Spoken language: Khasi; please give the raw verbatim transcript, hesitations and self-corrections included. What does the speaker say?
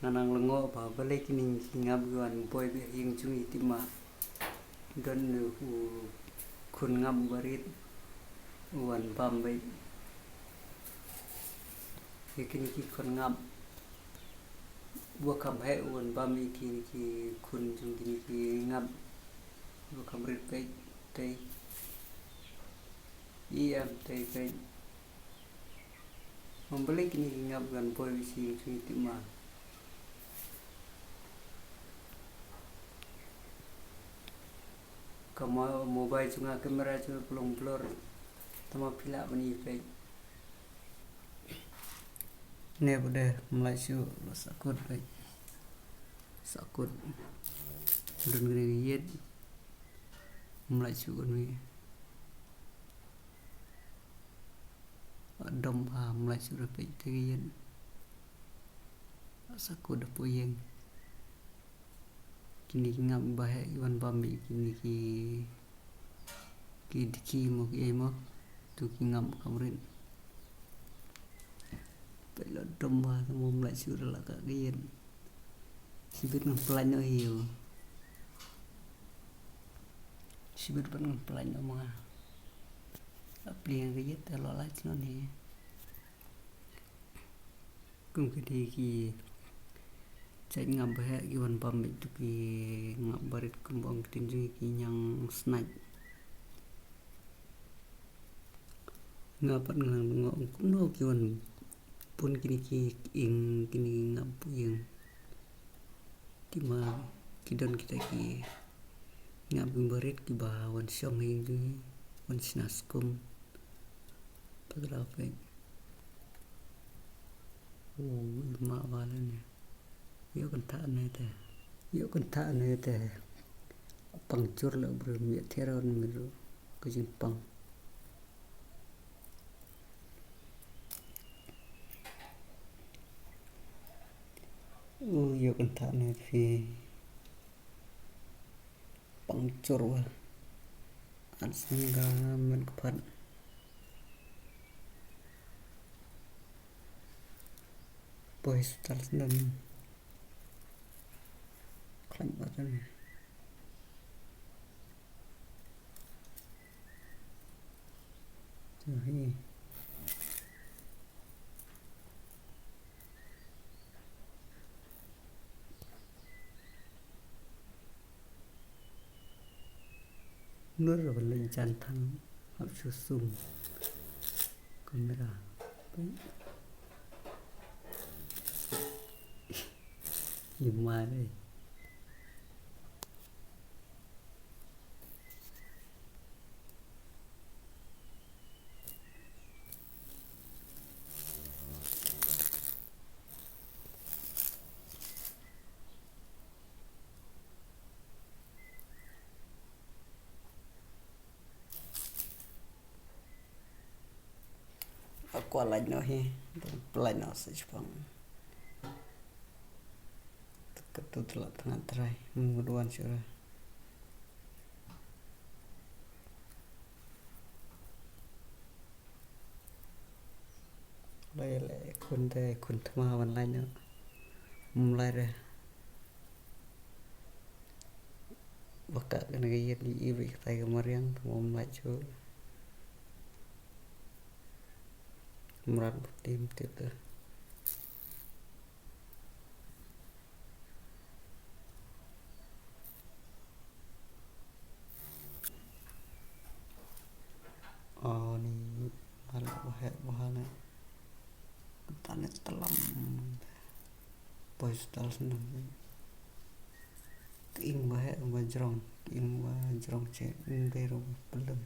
Nga nang lyngngoh ba balei kine ki ngap ki wan boi beit ha ïing jong ngi, tip ma don u khun ngap barit u wan bam beit ïa kine ki khun ngap. Ba kham heh u wan bam ïa kine ki khun jong kine ki ngap. Ba kham rit beit. Tei, i em tei beit. Balei kine ki ngap ki wan boi beit sha ïing jong ngi, tip ma. Ka mo-, mobile jong nga, camera jong nga ka long blur. Tang ma phi lah ban ïohi beit. Ne ba dei, ym lait shuh, la sahkut beit. Sahkut. Don kane ka ïit. Ym lait shuh kane. Dom ha, ym lait shuh ruh beit te ka ïit. Sahkut hapoh ïing. Kine ki ngap ba heh ki wan bam beit kine ki, ki dkhih mo ki ei mo. Tu ki ngap kham rit. Peit la dom ba, tang ma ym lait shuh ruh la kah ka ïit. Shibit ngan pynlait noh hi ïa u. Shibit pat ngan pynlait noh ma nga. La plie ka ïit te la lait noh hi. Kum kine ki jait ngap ba heh ki wan bam beit tu ki ngap barit kumba ong ktien jong ngi ki ñiang snait. Nga pat nga nang lyngngoh kumno ki wan bun kine ki ïing, kine ki ngap hapoh ïing. Tip ma ki don kita ki ngap ki barit kiba wan shong ha ïing jong ngi, wan shna skum. Pat la peit. U, i ma ba lane. Ïoh kynthah ne te. Ïoh kynthah ne te. Pang jur la u briew, ïa thiar wan miet ruh. Ka jingpang. U, ïoh kynthah ne phi. Pang jur wa. At sngewbha met kpat. Poi hospital sdang. Khlaiñ bha tang. Te hi. Nur ba leh jan thang hap shu sum. Kamera. Ïa ma dei. Kwah lait noh hi, lait noh sa shipang. Katu tla tnga trai, mut wan shura. Lai le khun te khun thma wan lai noh. Ym lai re. Ba ka kane ka ïit i beit katai ka mariang, ym lai shuh. Mrad ba tim tip te. Ani, ala ba heh ba hane. Tane talam. Poi hospital sdang. Ing ba heh ba jrong, ing ba jrong che, ing ba ro ba pelem.